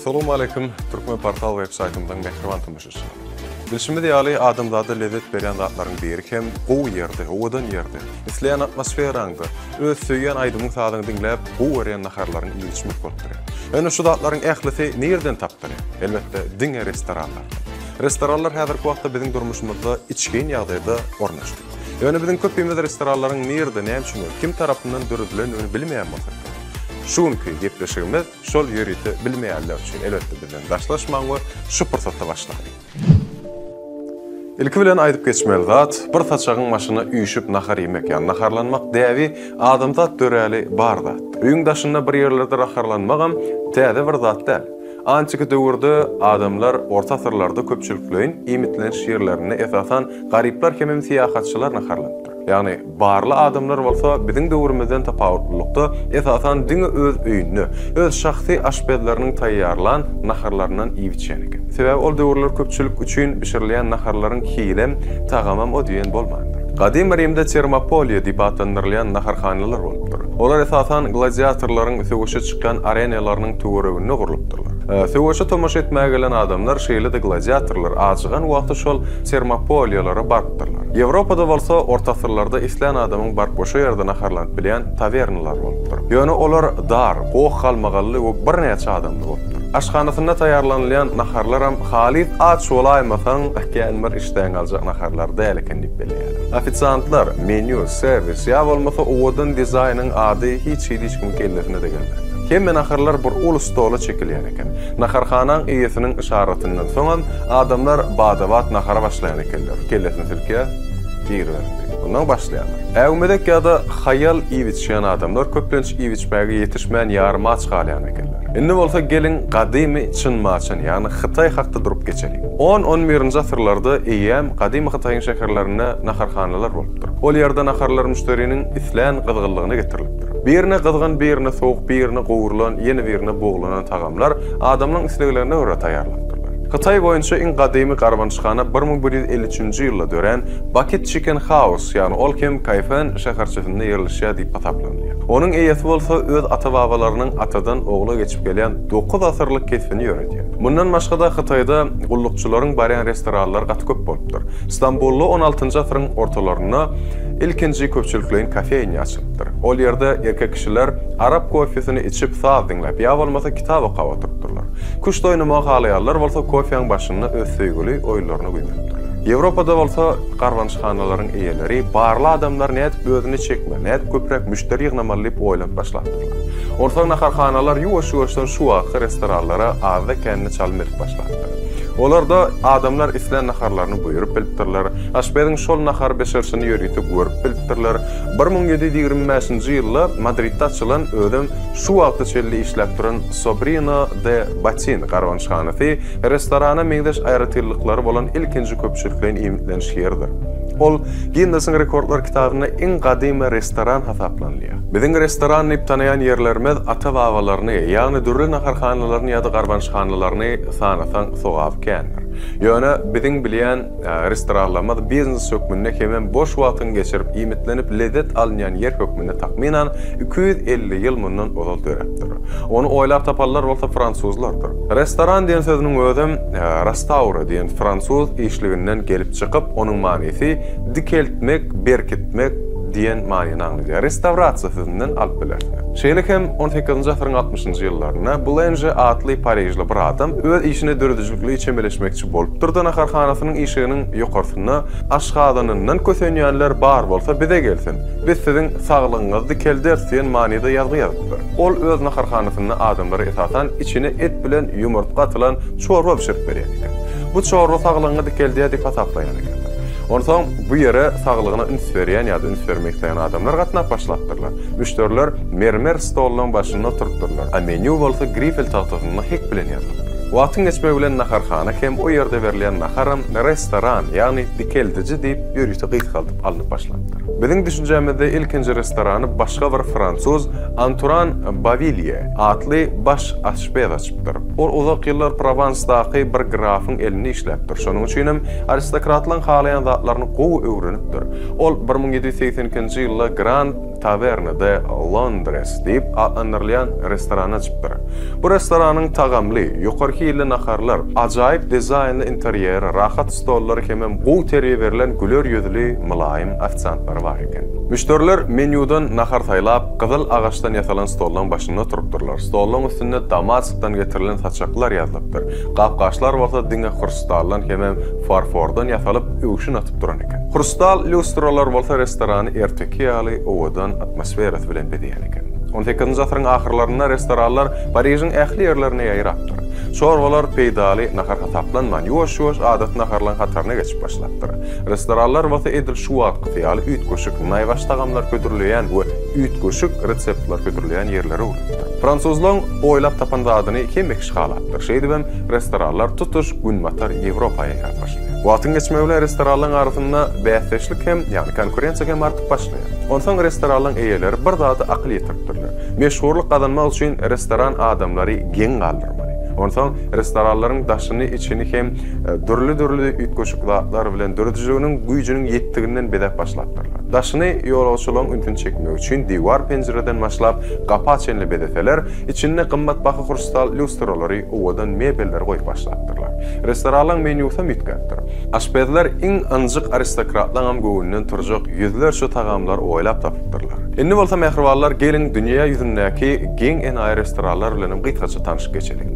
Essalawmaleýkim Türkmen portal web saýtymyzyň mähriban tomaşaçylary. Bilşimiz ýaly adamzada lezzet berýän zatlaryň biri hem gowy ýerde, owadan ýerde, isleýän atmosferaňda, öz söýýän aýdymyň-sazyňy diňläp, gowy görýän naharlaryňy iýip-içmek bolup durýar. Ýöne şu zatlaryň ählisi nirden tapdyrýar? Elbetde, diňe restoranlardan. Restoranlar häzirki wagtda biziň durmuşymyzda içgin ýagdaýda ornaşdy. Ýöne biziň köpimiz restoranlaryň nirde, näme üçin we kim tarapyndan döredilendigini bilmeýän bolsak gerek. Şu günki gepleşigimiz Şol ýörite bilmeýänler üçin elbetde bizden daşlaşmaň we şu pursatda başlalyň. Ilki bilen aýdyp geçmeli zat, bir saçagyň başyna üýşüp nahar iýmek ýa naharlanmak däbi adamzat döräli bar zat. Öýüň daşynda bir ýerlerde raharlanmagam täze bir zat däl. Antiki döwürde adamlar orta asyrlarda köpçülikleýin iýmitleniş ýerlerinde esasan garyplar hemem syýahatçylar naharlanypdyr. Ýagny Barly adamlar bolsa biziň döwrümizden tapawutlylykda esasan diňe öz öýünde, öz şahsy aşpezleriniň taýýarlan naharlaryndan iýip-içýän eken. Sebäbi ol döwürler köpçülik üçin bişirilýän naharlaryň hilem, tagamam o diýen bolmandyr. Gadymy Rimde termopoliýa diýip atlandyrylýan naharhanalar bolupdyr. Olar esasan gladiatorlaryň söweşe çykýan arenalarynyň töwereginde gurlupdyrlar. Söweşe tomaşa etmäge gelen adamlar, şeýle-de gladiatorlar ajygan wagty şol termopoliýalara barypdyrlar. Ýewropada bolsa orta asyrlarda islän adamyň baryp we şo ýerde naharlanyp bilýän tawernalar bolupdyr. Ýöne olar dar, goh-galmagally we birnäçe adamly bolupdyr. Aşhanasynda taýýarlanylýan naharlaram halys aç bolaýmasaň kän bir işdäňi aljak naharlar däl eken diýip belleýärler. Ofisiantlar, menýu, serwis ýa bolmasa owadan dizaýnyň ady hiç hili hiç kimiň kellesine-de gelmändir. Hemme naharlar bir uly stola çekilýän eken. Naharhanaň eýesiniň yşaratyndan soňam adamlar bada-bat nahara başlaýan ekenler. Kellesini silkýär, Giriber diýip. Ondan başlaýarlar. Äwmezek ýa-da haýal iýip-içýän adamlar köplenç iýip-içmäge ýetişmän ýarym aç galýan ekenler. Indi bolsa geliň gadymy Çyn-Maçyn, ýagny Hytaý hakda durup geçeliň. On-on birinji asyrlarda eýýäm gadymy Hytaýyň şäherlerinde naharhanalar bolupdyr. Ol ýerde naharlar müşderiniň islän gyzgynlygyna getirilipdir. Birine gyzgyn, birine sowuk, birine gowrulan, ýene birine buglanan tagamlar adamlaryň isleglerine görä taýýarlanypdyrlar. Hytaý boýunça iň gadymy garbanyşhana 1153-nji ýylda dörän Bucket Chicken House, ýagny ol hem Kaýfen şäherçesinde ýerleşýär diýip hasaplanylýar. Onuň eýesi bolsa öz ata-babalarynyň atadan ogla geçip gelýän dokuz asyrlyk kesbini ýöredýär. Mundan başga-da Hytaýda gullukçylaryň barýan restoranlary gaty köp bolupdyr. Stambulda on altynjy asyryň ortalarynda ilkinji köpçülikleýin kofeýnýa açylypdyr. Ol ýerde erkek kişiler arap kofesini içip saz diňläp ýa bolmasa kitap okap oturypdyrlar. Küşt oýnamagy halaýanlar bolsa kofäň başynda öz söýgüli oýunlaryna güýmenipdirler. Ýewropada bolsa garbanyşhanalaryň eýeleri barly adamlar nädip özüne çekmeli, nädip köpräk müşderi ýygnamaly diýip oýlanyp başlapdyrlar. Onsoň naharhanalar ýuwaş-ýuwaşdan şu wagtky restoranlara azda-kände çalym edip başlapdyr. Olarda adamlar islän naharlaryny buýrup bilipdirler, aşpeziň şol nahary bişirişini ýörite görüp bilipdirler. 1725-nji ýylda Madridde açylan, özem şu wagta çenli işläp duran Sobrino de Batin garbanyşhanasy restorana meňzeş aýratynlyklary bolan ilkinji köpçülikleýin iýmitleniş ýeridir. Ol Ginnesiň rekordlar kitabynda iň gadymy restoran hasaplanylýar. Biziň restoran diýip tanaýan ýerlerimiz ata-babalaryny, ýagny dürli naharhanalaryny ýa-da garbanyşhanalaryny sanasaň sogaby kändir. Ýöne biziň bilýän Restoranlarymyz biznes hökmünde hemem boş wagtyňy geçirip iýmitlenip lezzet alynýan ýer hökmünde takmynan 250 ýyl mundan ozal döräpdir. Ony oýlap tapanlar bolsa fransuzlardyr. Restoran diýen sözüniň özem restaure diýen fransuz işliginden gelip çykyp, onuň manysy dikeltmek, berkitmek diýen manyny aňladýar. Restawrasiýa sözünden alyp bilersiňiz. Şeýle hem on sekizinji asyryň altmyşynjy ýyllarynda Bulenže atly parižli bir adam öz işine döredijilikli çemeleşmekçi bolupdyr-da naharhanasynyň işiginiň ýokarsynda Aşgazanyndan kösenýänler bar bolsa bize gelsin, biz siziň saglygyňyzy dikelderis diýen manyda ýazgy ýazypdyr. Ol öz naharhanasynda adamlara esasan içine et bilen ýumurtga atylan çorba bişirip berýän eken. Bu çorba saglygyňy dikeldýär diýip hasaplaýan ekenler. Onsoň bu ýere saglygyna üns berýän ýa-da üns bermek isleýän adamlar gatnap başlapdyrlar. Müşderiler mermer stolunyň başynda oturypdyrlar, a menýu bolsa grifel tagtasynda hek bilen ýazylypdyr. Wagtyň geçmegi bilen naharhana hem o ýerde berilýän naharam restoran, ýagny dikeldiji diýip ýörite gysgaldyp alnyp başlanypdyr. Biziň düşünjämizde ilkinji restorany başga bir fransuz Anturan Bawilýe atly baş aşpez açypdyr. Ol uzak ýyllar Prowansdaky bir grafyň elinde işläpdir. Şonuň üçinem aristokratlaryň halaýan zatlaryny gowy öwrenipdir. Ol 1782-nji ýylda Grand. Taverne de Londres diýip atlandyrylýan restorany açypdyr. Bu restoranyň tagamly, ýokary hilli naharlar, ajaýyp dizaýnly interýeri, rahat stollary hemem gowy terbiýe berlen güler ýüzli, mylaýym ofisiantlary bar eken. Müşderiler menýudan nahar saýlap, gyzyl agaçdan ýasalan stollaň başynda oturypdyrlar. Stoluň üstünde Damaskdan getirilen saçaklar ýazylypdyr. Gap-gaçlar bolsa diňe hrustaldan hemem farfordan ýasalyp, öwşün atyp duran eken. Hrustal lýustralar bolsa restorany erteki ýaly owadan atmosferasy bilen bezeýän eken. On sekizinji asyryň ahyrlarynda restoranlar Parižiň ähli ýerlerine ýaýrapdyr. Çorbalar peýdaly nahar hasaplanman, ýuwaş-ýuwaş adaty naharlaryň hataryna geçip başlapdyr. Restoranlar bolsa edil şu wagtkysy ýaly üýtgeşik, naýbaşy tagamlar hödürleýän we üýtgeşik reseptler hödürleýän ýerlere öwrülipdir. Fransuzlaryň oýlap tapan zadyny hemme kişi halapdyr. Şeýdibem restoranlar tutuş Günbatar Ýewropa ýaýrap başlaýar. Wagtyň geçmegi bilen restoranlaryň arasynda bäsdeşlik hem, ýagny konkurensiýa hem artyp başlaýar. Onsoň restoranlaryň eýeleri bir zada akyl ýetiripdirler. Meşhurlyk gazanmak üçin restoran adamlary geň galdyrmaly. Onsoň restoranlaryň daşyny, içini hem dürli-dürli üýtgeşik zatlar bilen döredijiliginiň güýjüniň ýetdiginden bezäp başlapdyrlar. Daşyny ýolagçylaryň ünsüni çekmek üçin diwar-penjireden başlap gapa çenli bezeseler, içinde gymmatbaha hrustal lýustralary, owadan mebelleri goýup başlapdyrlar. Restoranlaryň menýusam üýtgäpdir. Aşpezler iň ynjyk aristokratlaryňam göwnünden turjak ýüzlerçe tagamlary oýlap tapypdyrlar. Indi bolsa mähribanlar geliň dünýä ýüzündäki geň-enaýy restoranlar bilenem gysgaça tanşyp geçeliň.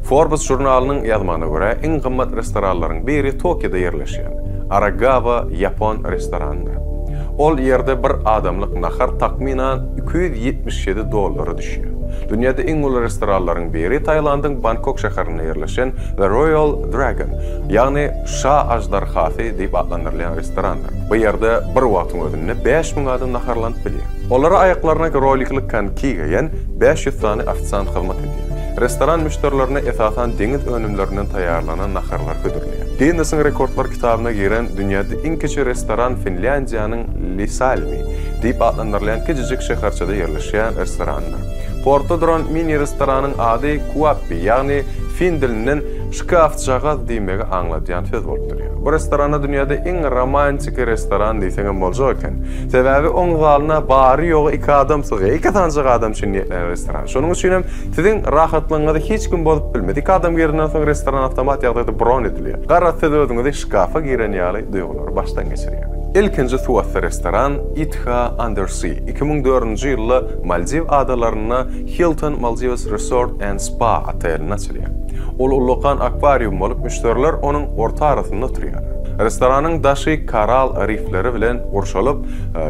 Forbes žurnalynyň ýazmagyna görä, iň gymmat restoranlaryň biri Tokioda ýerleşýän Aragawa ýapon restoranydyr. Ol ýerde bir adamlyk nahar takmynan 277 dollara düşýär. Dünýäde iň uly restoranlaryň biri Tailandyň Bangkok şäherinde ýerleşen The Royal Dragon, ýagny Şa aždarhasy diýip atlandyrylýan restorandyr. Bu ýerde bir wagtyň özünde 5000 adam naharlanyp bilýär. Olara aýaklaryna rolikli konki geýen 500 sany ofisiant hyzmat edýär. Restoran müşderilerine esasan deňiz önümlerinden taýýarlanan naharlary hödürleýär. Ginnesiň rekordlar kitabyna giren dünýäde iň kiçi restoran Finlýandiýanyň Lisalmi diýip atlandyrylýan kiçijik şäherçede ýerleşýän restorandyr. Portda duran mini-restoranyň ady Kuappi, ýagny fin dilinden şkafjagaz diýmegi aňladýan söz bolup durýar. Bu restorana dünýäde iň romantiki restoran diýseňem boljak eken. Sebäbi oň zalyna bary-ýogy iki adam sygýar. Iki sanjak adam üçin niýetlenen restoran. Şonuň üçin hem siziň rahatlygyňyzy hiç kim bozup bilmez. Iki adam girenden soň restoran awtomat ýagdaýda bron edilýär. Garaz siz özüňizi şkafa giren ýaly duýgulary başdan geçirýäňiz. Ilkinji suwasty restoran Itha Under Sea 2004-nji ýylda Maldiw adalarynda Hilton Maldives Resort and Spa otelinde açylýar. Ol ullakan akwarium bolup, müşderiler onuň orta arasynda oturýarlar. Restoranyň daşy koral rifleri bilen gurşalyp,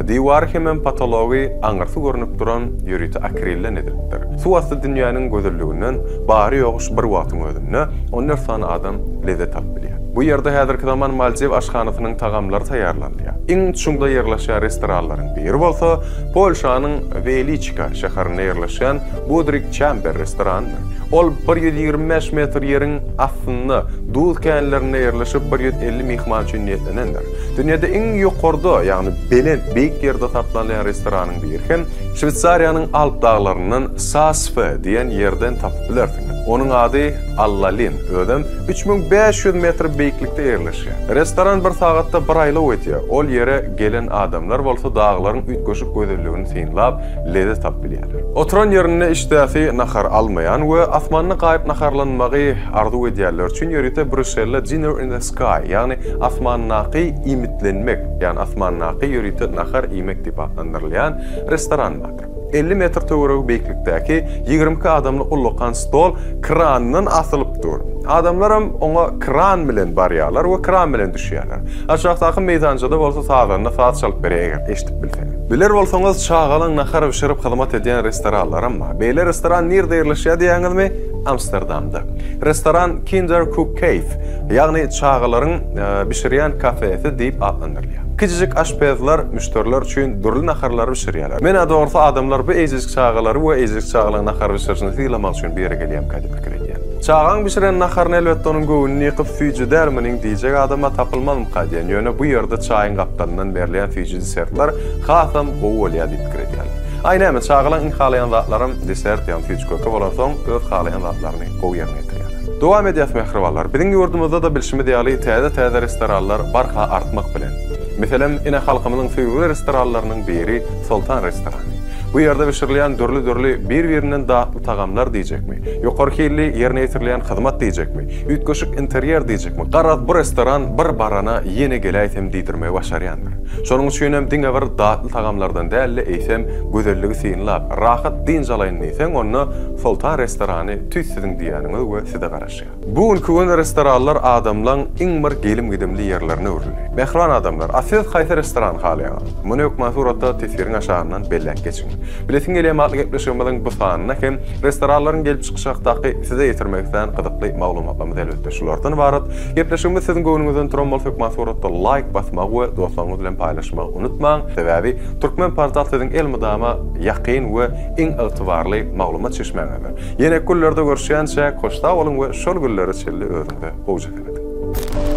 diwary hemem potology aňyrsy görnüp duran ýörite akrilden edilipdir. Suw asty dünýäniň gözelliginden bary-ýogy şu bir wagtyň özünde on dört sany adam lezzet alyp bilýär. Bu ýerde häzirki zaman maldiw aşhanasynyň tagamlary taýýarlanylýar. Iň çuňda ýerleşýän restoranlaryň biri bolsa Polşanyň Weliçka şäherinde ýerleşýän Budrik Chamber restoranydyr. Ol 125 metr ýeriň astynda, duz känlerinde ýerleşip, 150 myhman üçin niýetlenendir. Dünýäde iň ýokarda, ýagny belent, beýik ýerde taplanýan restoranyň biri hem Şweýsariýanyň Alp daglaryndan Saas-Fe diýen ýerden tapyp bilersiňiz. Onuň ady Allalin, özem 3500 metr beýiklikde ýerleşýär. Restoran bir sagatda bir aýlaw edýär. Ol ýere gelen adamlar bolsa daglaryň üýtgeşik gözelligini synlap, lezzet alyp bilýärler. Oturan ýerinde işdäsi nahar almaýan we asmanda gaýyp naharlanmagy arzuw edýänler üçin ýörite Brýusselde Dinner in the Sky, ýagny asmandaky iýmitlenmek, ýagny asmandaky ýörite nahar iýmek diýip atlandyrylýan restoran bardyr. 50 metr töweregi beýiklikdäki 22 adamlyk ullakan stol krandan asylyp dur. Adamlaram oňa kran bilen barýarlar we kran bilen düşýärler. Aşakdaky meýdançada bolsa sazanda saz çalyp berýär eger eşidip bilseňiz. Biler bolsaňyz çagalaň nahar bişirip hyzmat edýän restoranlaram bar. Beýle restoran nirde ýerleşýär diýýäňizmi? Amsterdamda. Restoran Kinder Cook Cafe, ýagny çagalaryň bişirýän kafesi diýip atlandyrylýar. Kiçijik aşpezler müşderiler üçin dürli naharlary bişirýärler. Men-ä dogrusy adamlar bu eýjejik çagalary we eýjejik çagalaryň nahar bişirişini sylamak üçin bu ýere gelýärmikä diýip pikir edýän. Çagaň bişiren naharyny elbetde onuň göwnüni ýykyp süýji däl munyň diýjek adam-a tapylmazmyka diýen, ýöne bu ýerde çaýyň gapdalyndan berilýän süýji desertler hasam gowy bolýar diýip pikir edýärler. Aý näme, çagalaň iň halaýan zatlaram desert ýagny süýji köke bolansoň öz halaýan zatlaryny gowy ýerine ýetirýärler. Dowam edýäs mähribanlar. Biziň ýurdumyzda-da bilşimiz ýaly täze-täze restoranlar barha artmak bilen. Meselem, ine halkymyzyň söýgüli restoranlarynyň biri Soltan restorany. Bu ýerde bişirilýän dürli-dürli, bir-birinden datly tagamlar diýjekmi, ýokary hilli ýerine ýetirilýän hyzmat diýjekmi, üýtgeşik interýer diýjekmi, garaz bu restoran bir barana ýene geläýsem diýdirmegi başarýandyr. Şonuň üçinem diňe bir datly tagamlardan däl-de, eýsem, gözelligi synlap, rahat dynç alaýyn diýseň, onda Soltan restorany tüýs siziň diýýäniňiz we size garaşýar. Bu günki gün restoranlar adamlaň iň bir gelim-gidimli ýerlerine öwrüldi. Mähriban adamlar, a siz haýsy restorany halaýaňyz? Muny hökman suratda teswiriň aşagyndan belläp geçiň. Bilesiň gelýän atly gepleşigimiziň bu sanynda hem restoranlaryň gelip çykyşy hakdaky size ýetirmek islän gyzykly maglumatlarymyz elbetde şulardan ybarat. Gepleşigimiz siziň göwnüňizden turan bolsa hökman suratda laýk basmagy we dostlaryňyz bilen paýlaşmagy unutmaň. Sebäbi Turkmenportal siziň elmydama ýakyn we iň ygtybarly maglumat çeşmäňizdir. Ýene günlerde görüşýänçäk hoş sag boluň we şol günlere çenli özüňize gowja serediň.